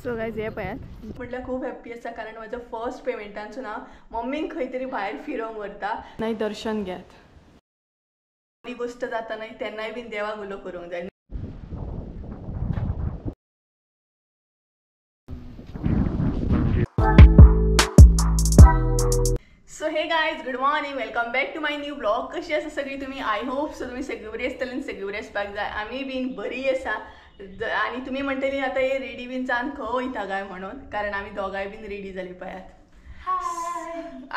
So guys हे पळयात म्हटल्यार खूब हॅप्पी आसा कारण म्हजो फर्स्ट पेमेंटानसून हांव मम्मीक खंय तरी भायर फिरोवंक व्हरता. नाही दर्शन घेत बरी गोश्ट जाता न्हय तेन्नाय बीन देवाक उलो करूंक जाय. So hey guys, good morning, welcome back to my new blog. कशी आसा सगळी तुम्ही? I hope so तुम्ही सगळी बरी आसतली आनी सगळी बरी आसपाक जाय. आमी बीन बरी आसा. आनी तुमी म्हणटली आतां हे रेडी बीन जावन खंय वयता काय म्हणून, कारण आमी दोगांय बीन रेडी जाली पळयात.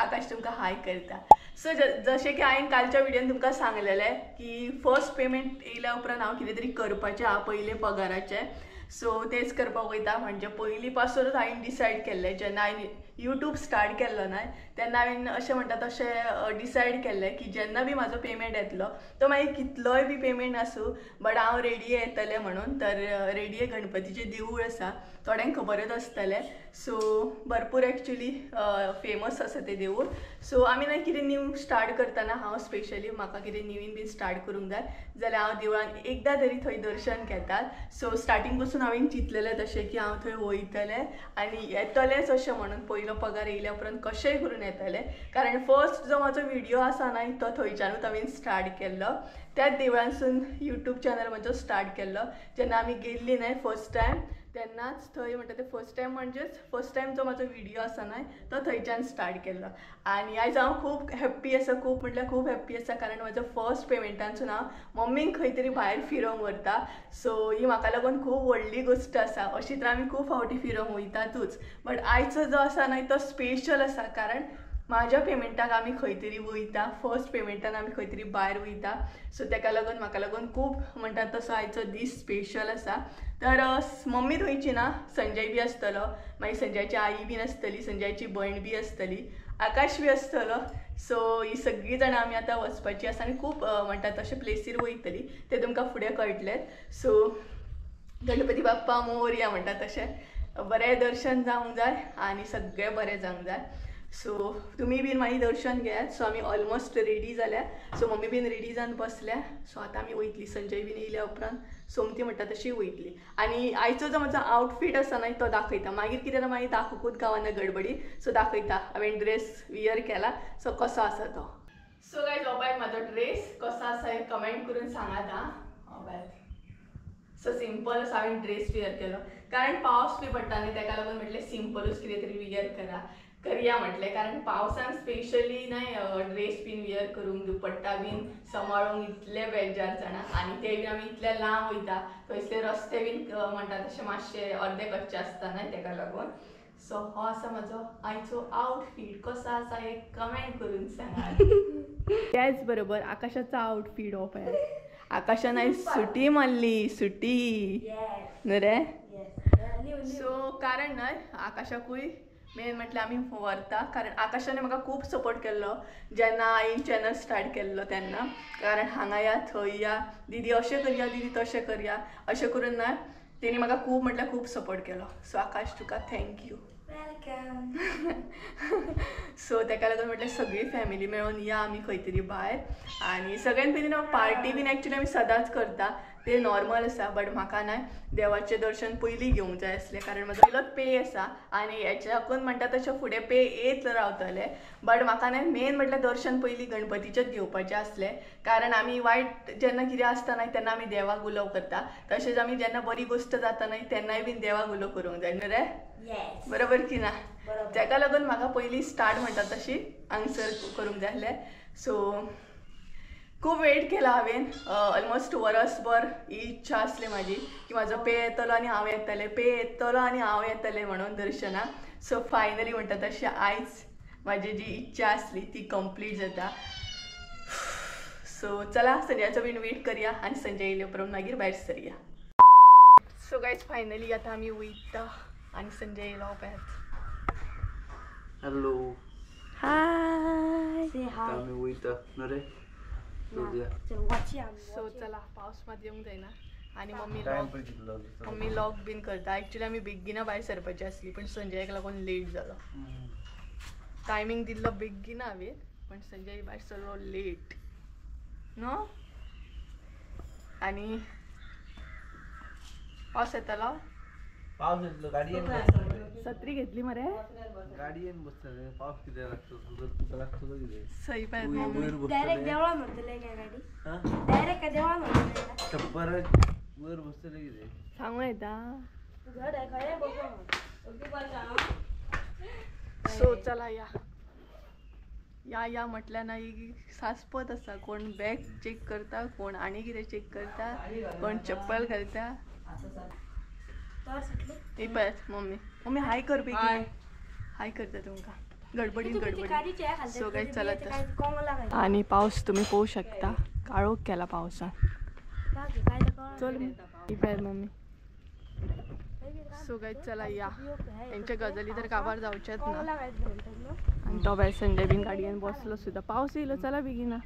आकाश तुमकां हाय करता. सो जशें की हांवें कालच्या व्हिडियोन तुमकां सांगलेलें की फर्स्ट पेमेंट येयल्या उपरांत हांव कितें तरी करपाचें आहा पयले पगाराचें. सो तेच करपाक वयता. म्हणजे पयलीं पासूनच हांवें डिसायड केल्लें, जेन्ना हांवें यूट्यूब स्टार्ट केल्लो न्हय तेन्ना हांवें अशें म्हणटा तशें डिसायड केल्लें की जेन्ना बी म्हाजो पेमेंट येतलो तो मागीर कितलोय बी पेमेंट आसूं बट हांव रेडिये येतलें म्हणून. तर रेडिये गणपतीचें देवूळ आसा, थोड्यांक खबरच आसतलें. सो भरपूर एक्चुली फेमस आसा तें देवूळ. सो आमी न्हय कितें न्यू स्टार्ट करतना हांव स्पेशली म्हाका कितें नवीन बीन स्टार्ट करूंक जाय जाल्यार हांव देवळान एकदां तरी थंय दर्शन घेतात. सो स्टार्टींग पासून हांवें चिंतलेलें तशें की हांव थंय वयतलें आनी येतलेंच अशें म्हणून. पयलो पगार येयल्या उपरांत कशेंय करून येतलें, कारण फर्स्ट जो म्हाजो व्हिडियो आसा न्हय तो थंयच्यानूच हांवें स्टार्ट केल्लो. त्याच देवळांसून यूट्यूब चॅनल म्हजो स्टार्ट केल्लो. जेन्ना आमी गेल्ली न्हय फर्स्ट टायम तेन्नाच थंय म्हणटा ते फर्स्ट टायम म्हणजेच फर्स्ट टायम जो म्हाजो व्हिडियो आसा न्हय तो थंयच्यान स्टार्ट केल्लो. आनी आयज हांव खूब हॅप्पी आसा, खूब म्हटल्यार खूब हॅप्पी आसा कारण म्हजो फर्स्ट पेमेंटानसून हांव मम्मीक खंय तरी भायर फिरोवंक व्हरता. सो ही म्हाका लागून खूब व्हडली गोश्ट आसा. अशी तर आमी खूब फावटी फिरोवंक वयतातूच बट आयचो जो आसा न्हय तो स्पेशल आसा कारण म्हाज्या पेमेंटाक आमी खंय तरी वयता, फर्स्ट पेमेंटान आमी खंय तरी भायर वयता. सो तेका लागून म्हाका लागून खूब म्हणटा तसो आयचो दीस स्पेशल आसा. तर मम्मी थंयची ना, संजय बी आसतलो, मागीर संजयाची आई बीन आसतली, संजयाची भयण बी आसतली, आकाश बी आसतलो. सो ही सगळीं जाणां आमी आतां वचपाची आसा आनी खूब म्हणटा तशें प्लेसीर वयतली, तें तुमकां फुडें कळटलें. सो गणपती बाप्पा मोरया म्हणटा तशें बरें दर्शन जावंक जाय आनी सगळें बरें जावंक जाय. सो तुमी बीन मागीर दर्शन घेयात. सो आमी ऑलमोस्ट रेडी जाल्या. सो मम्मी बीन रेडी जावन बसल्या. सो आतां आमी वयतली, संजय बीन येयल्या उपरांत सोमती म्हणटा तशी वयतली. आनी आयचो जो म्हजो आउटफीट आसा न्हय तो दाखयता. मागीर कितें जाल्यार मागीर दाखोवकूच गावना गडबडी. सो दाखयता हांवें ड्रेस वियर केला, सो कसो आसा तो. सो गायज हो पळय म्हाजो ड्रेस कसो आसा हें कमेंट करून सांगात आं. हो पळय सो सिंपल आसा, हांवें ड्रेस वियर केलो कारण पावस बी पडटा न्ही तेका लागून म्हटलें सिंपलूच कितें तरी वियर करया म्हटलें. कारण पावसान स्पेशली न्हय ड्रेस बीन वियर करूंक, दुपट्टा बीन सांबाळूंक इतले बेजार जाणा. आनी ते बीन आमी इतले लांब वयता, थंयसले रस्ते बीन म्हणटा तशे मातशे अर्दे कच्चे आसता न्हय तेका लागून. सो हो आसा म्हाजो आयचो आउटफीट, कसो आसा हें कमेंट करून सांगात. त्याच बरोबर आकाशाचो आउटफीट हो पळयात. आकाशान आयज सुटी मारली, सुटी न्हय रे. सो कारण न्हय आकाशाकूय मेन म्हटल्यार आमी व्हरता कारण आकाशाने म्हाका खूब सपोर्ट केल्लो जेन्ना हांवें चॅनल स्टार्ट केल्लो तेन्ना. कारण हांगा या थंय या, दिदी अशें करया, दिदी तशें करया, अशें करून न्हय तेणी म्हाका खूब म्हटल्यार खूब सपोर्ट केलो. सो आकाश तुका thank you. Welcome. सो तेका लागून म्हटल्यार सगळी फॅमिली मेळून या आमी खंय तरी भायर. आनी सगळ्यान पयलीं न्हू पार्टी बीन एक्चुली आमी सदांच करता, ते नॉर्मल आसा बट म्हाका न्हय देवाचें दर्शन पयलीं घेवंक जाय आसलें कारण म्हाजो पयलोच पे आसा आनी हेच्याकून म्हणटा तशें फुडें पे येत रावतले. बट म्हाका न्हय मेन म्हटल्यार दर्शन पयलीं गणपतीचेंच घेवपाचें आसलें कारण आमी वायट जेन्ना कितें आसता न्हय तेन्ना आमी देवाक उलो करता, तशेंच आमी जेन्ना बरी गोश्ट जाता न्हय तेन्नाय बीन देवाक उलो करूंक जाय न्हय रे, बरोबर की ना? तेका लागून म्हाका पयलीं स्टार्ट म्हणटा तशी हांगसर करूंक जाय आसलें. सो खूब वेट केला हांवें, ऑलमोस्ट वरसभर ही इच्छा आसली म्हाजी की म्हाजो पे येतलो आनी हांव येतलें, पे येतलो आनी हांव येतलें म्हणून दर्शनाक. सो फायनली म्हणटा तशें आयज म्हाजी जी इच्छा आसली ती कंप्लीट जाता. सो चला संजयाचो बीन वेट करया आनी संजय येयले उपरांत मागीर भायर सरया. सो गायज फायनली आतां आमी वयता आनी संजय येयलो पळयात. हॅलो, हाय, आमी वयता न्हय रे. सो चला पावस मात येवंक जायना आनी मम्मी लॉक, मम्मी लॉक बीन करता. एक्चुली आमी बेगीना भायर सरपाची आसली पण संजयाक लागून लेट जालो. टायमींग दिल्लो बेगीना हांवें पण संजय भायर सरलो लेट न्हू. आनी पावस येतलो पावस येतलो गाडयेन सत्री घेतली मरे गाडयेन बसतले पावस कित्याक लागतो तुका तुका लागतलो कितें सही पळय वयर डायरेक्ट देवळान व्हरतले काय गाडी डायरेक्ट काय देवळान व्हरतले छप्पर वयर बसतले कितें सांगू येता घड आहे खंय बसो. सो चला या या या म्हटल्यार ना ही सासपत आसा. कोण बॅग चेक करता, कोण आनी कितें चेक करता, कोण चप्पल घालता. ही पळय मम्मी मम्मी हाय कर बेगीन, हाय करता तुमकां गडबडीन गडबडीन. सो काय चला तर. आनी पावस तुमी पळोवंक शकता, काळोख केला पावसान. चल ही पळय मम्मी. सो काय चला या. तेंच्या गजाली तर काबार जावचेच ना. आनी तो बाय संजय बीन गाडयेन बसलो सुद्दां. पावस येयलो, चला बेगीन.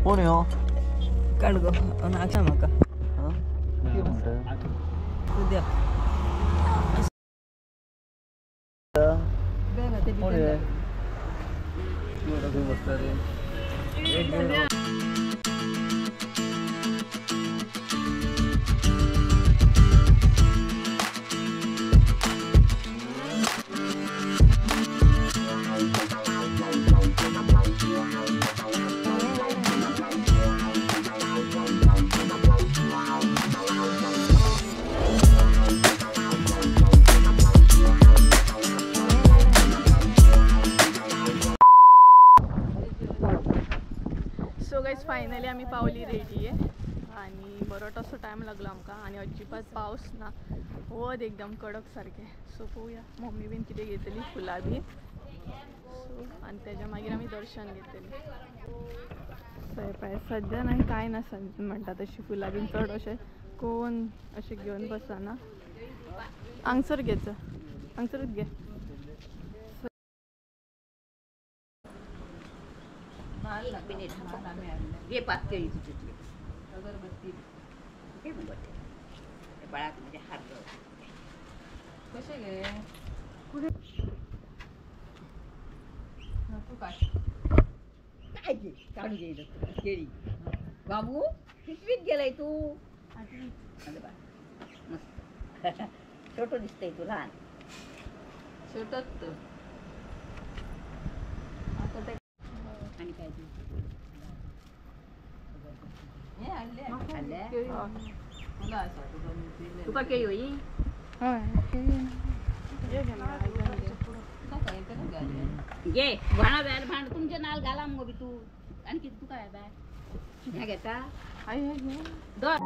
कोण हो काड गो नाका म्हाका कितें म्हणटा उद्या कोण हे तूं बसता रे. सो गायज फायनली आमी पावली रेडी आहे आणि बरो तसो टायम लागलो आमकां. आनी अजिबात पावस ना, वत एकदम कडक सारकें. सो पळोवया मम्मी बीन कितें घेतली, फुलां बीन. सो आनी तेज्या मागीर आमी दर्शन घेतली. सो पळय सद्या ना कांय ना म्हणटा तशी फुलां बीन चड अशें कोण अशें घेवन बसना. हांगसर घेच, हांगसरूच घे. एक मिनिट घे पाच केळी तुझ्यातली अगरबत्ती घे मग बाळाक म्हणजे हात कशे गे कुठे तू काय काय घे काढू घे केळी. बाबू कितवीत गेलाय तू? अरे बा मस्त छोटं दिसतंय तू, लहान छोटत आता ते. आणि काय तुका केळी होई घे भाणा बॅर भांड तुमचे नाल घाला मग बी तू. आणखी तू काय बॅ ह्या घेता दर.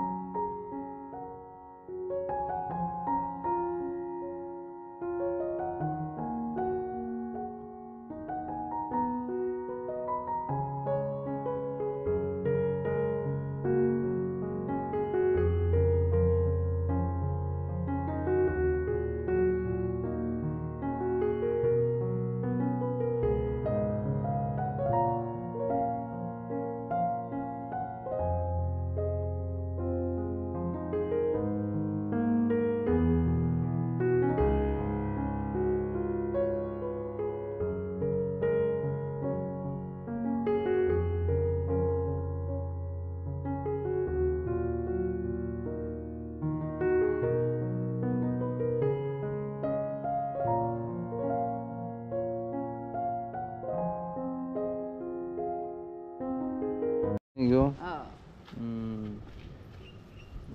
घेऊ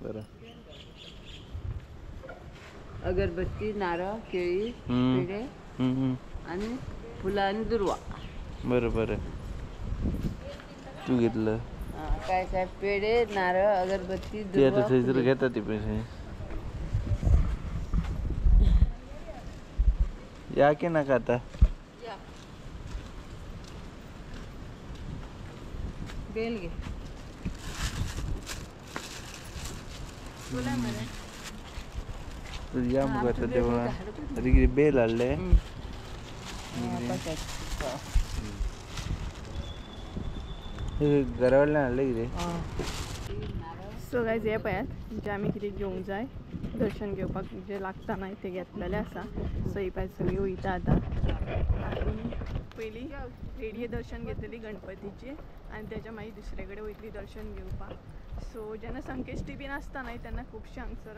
बरं. अगरबत्ती, नारळ, केळी, पेढे आणि फुलं आणि दुर्वा. बरं बरं तू घेतलं काय काय? पेढे, नारळ, अगरबत्ती, ते आता दुर्वा. थंयसर घेता ते पैसे. या की नाका आता? बेल घे. या मुगो आतां देवळान आतां कितें बेल हाडले. घरा कडल्यान हाडले कितें. सो गायज हे पळयात जे आमी कितें घेवंक जाय दर्शन घेवपाक जे लागता न्हय ते घेतलेले आसा. सो ही पळयात सगळी वयता आतां. आनी पयलीं रेडये दर्शन घेतलेली गणपतीची आनी तेच्या मागीर दुसरे कडेन वयतली दर्शन घेवपाक. सो जेन्ना संकेश्टी बीन आसता न्हय तेन्ना खुबशे हांगसर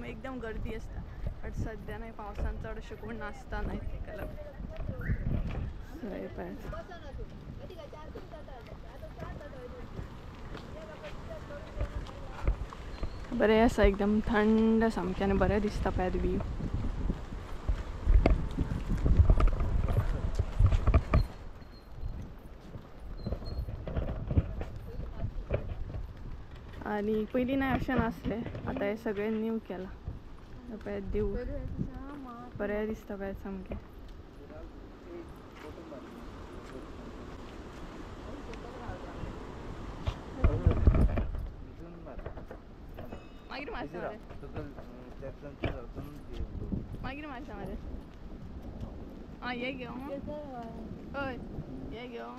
एकदम गर्दी आसता, बट सद्या न्हय पावसान चड अशें कोण नासता न्हय तेका लागून. सो हे पळयात. बरें आसा एकदम थंड सामकें आनी बरें दिसता पळयात व्यू. आनी पयलीं न्हय अशें नासलें, आतां हें सगळें न्यू केलां. पळयात देवूळ बरें दिसता पळयात सामकें. मागीर मारता मरे, मागीर मारता मरे. आं हे घेवं, हय हे घेवं.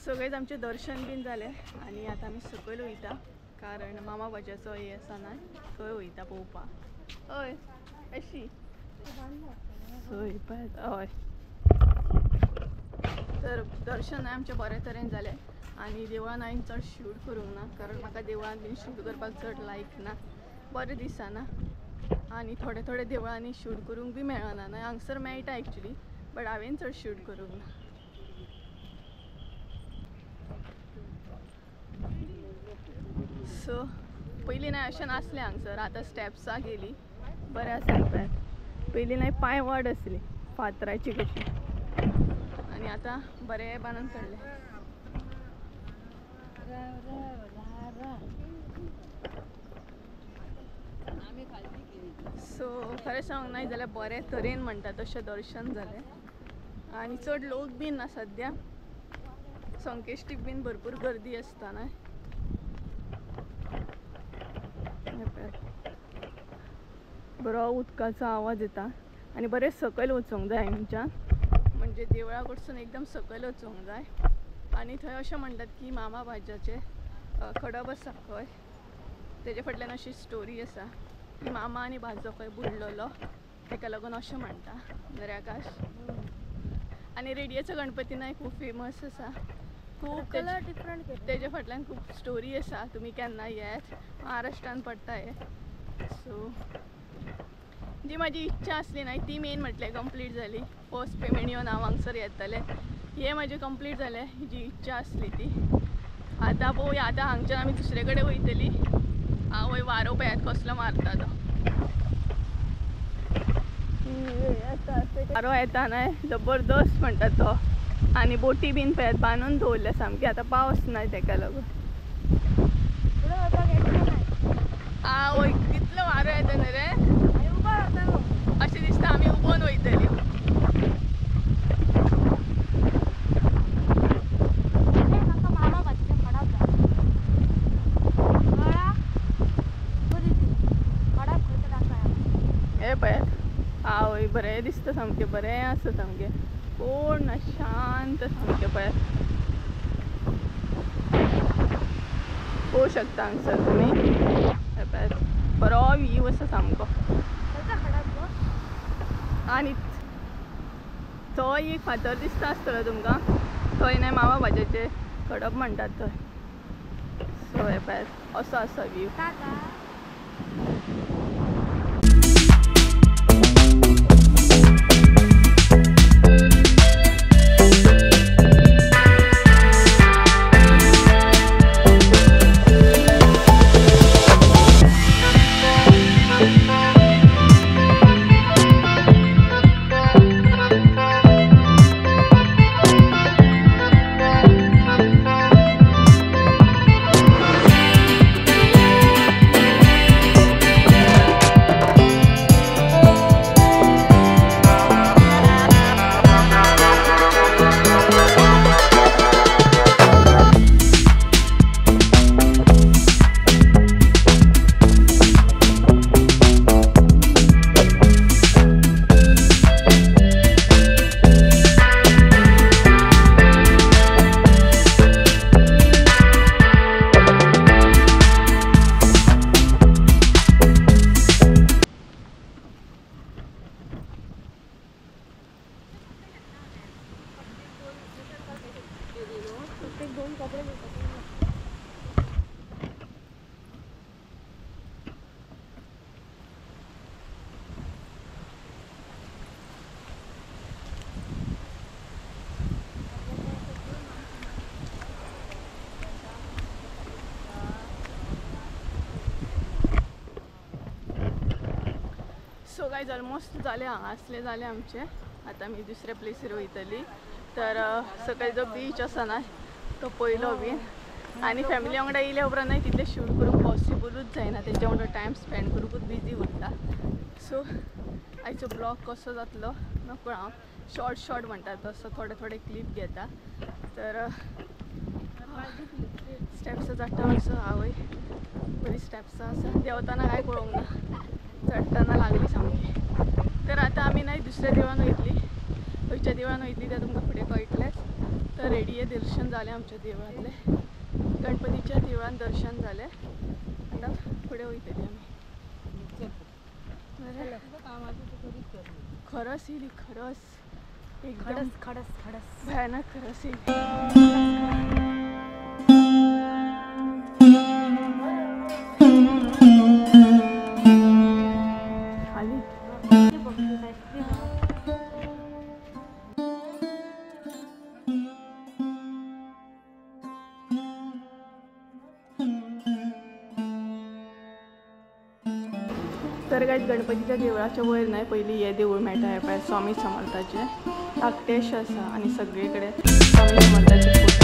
सगळेच आमचें दर्शन बीन जालें आनी आतां आमी सकयल वयता कारण मामा भाज्याचो हे आसा ना थंय वयता पळोवपाक. हय अशी हय पळय हय. तर दर्शन आमचें बरे तरेन जालें आनी देवळान हांवें चड शूट करूंक ना कारण म्हाका देवळान बीन शूट करपाक चड लायक ना, बरें दिसना आनी थोडे थोडे देवळांनी शूट करूंक बी मेळना ना. हांगसर मेळटा एक्चुली बट हांवें चड शूट करूंक ना. सो पयलीं नाय अशें नासलें हांगसर, आतां स्टेप्सां गेली बरें आसा. पळय पयलीं नाय पांय वाट आसली फातराची कशी आनी आतां बरें बांदून काडलें. सो खरें सांगूंक नाय जाल्यार बरे तरेन म्हणटा तशें दर्शन जालें आनी चड लोक बीन ना सद्या. संकेश्टीक बीन भरपूर गर्दी आसता न्हय. बरो उदकाचो आवाज येता आनी बरें सकयल वचूंक जाय आमच्यान, म्हणजे देवळा कडसून एकदम सकयल वचूंक जाय. आनी थंय अशें म्हणटात की मामा भाज्याचें खडप आसा खंय, तेजे फाटल्यान अशी स्टोरी आसा की मामा आनी भाजो खंय बुडलेलो तेका लागून अशें म्हणटा न्हय आकाश. आनी रेडियेचो गणपती नाय खूब फेमस आसा, खूब तेजे फाटल्यान खूब स्टोरी आसा. तुमी केन्ना येत महाराष्ट्रान पडटा हें. सो जी म्हाजी इच्छा आसली ना ती मेन म्हटल्यार कंप्लीट जाली. फर्स्ट पेमेंट येवन हांव हांगसर येतलें हें म्हाजें कंप्लीट जालें जी इच्छा आसली ती. आतां पळोवया आतां हांगच्यान आमी दुसरे कडेन वयतली. हांव वारो पळयात कसलो मारता तो, वारो येता न्हय जबरदस्त म्हणटा तो. आनी बोटी बीन पळयात बांदून दवरल्या सामकी, आतां पावस ना तेका लागून. आवय कितलो वारो येता न्हय रे, अशें दिसता आमी उबोन वयतली. हे पळयात आवय बरें दिसता सामकें, बरें आसा सामकें, कोण ना शांत सामकें. पळयात पळोवंक शकता हांगसर तुमी. हे पळयात बरो व्यू आसा सामको. आनी थंय एक फातर दिसता आसतलो तुमकां, थंय न्हय मामा भाज्याचें खडप म्हणटात थंय. सो हे पळयात असो आसा व्यू. सो गायज ऑलमोस्ट जालें हांगासलें जालें आमचें. आतां आमी दुसऱ्या प्लेसीर वयतली. तर सकयल जो बीच आसा ना तो पयलो बीन आनी फॅमिली वांगडा येयल्या उपरांत तितलें शूट करूंक पॉसिबलूच जायना, तेंच्या वांगडा टायम स्पेंड करूंकूच बिजी उरता. सो आयचो ब्लॉग कसो जातलो नकळो, हांव शॉर्ट शॉर्ट म्हणटा तसो थोडे थोडे क्लिप घेता. तर स्टेप्सां चडटा मातसो आवय बरी स्टेप्सां आसा, देंवतना कांय पळोवंक ना, चडटना लागली सामकी. तर आतां आमी न्हय दुसऱ्या देवळान वयतली, खंयच्या देवळान वयतली तें तुमकां फुडें कळटलेंच. तर रेडी आहे, दर्शन जालें आमच्या देवळांतलें, गणपतीच्या देवळान दर्शन जालें. आतां फुडें वयतली आमी. खरस येयली, खरस एकदम खडस खडस भयानक खरस येयली. खाली तर काय गणपतीच्या देवळाच्या वयर न्हय पयलीं हें देवूळ मेळटा, हें पळय स्वामी समर्थाचें धाकटेशें आसा आनी सगळे कडेन स्वामी समर्थाचे फोटो.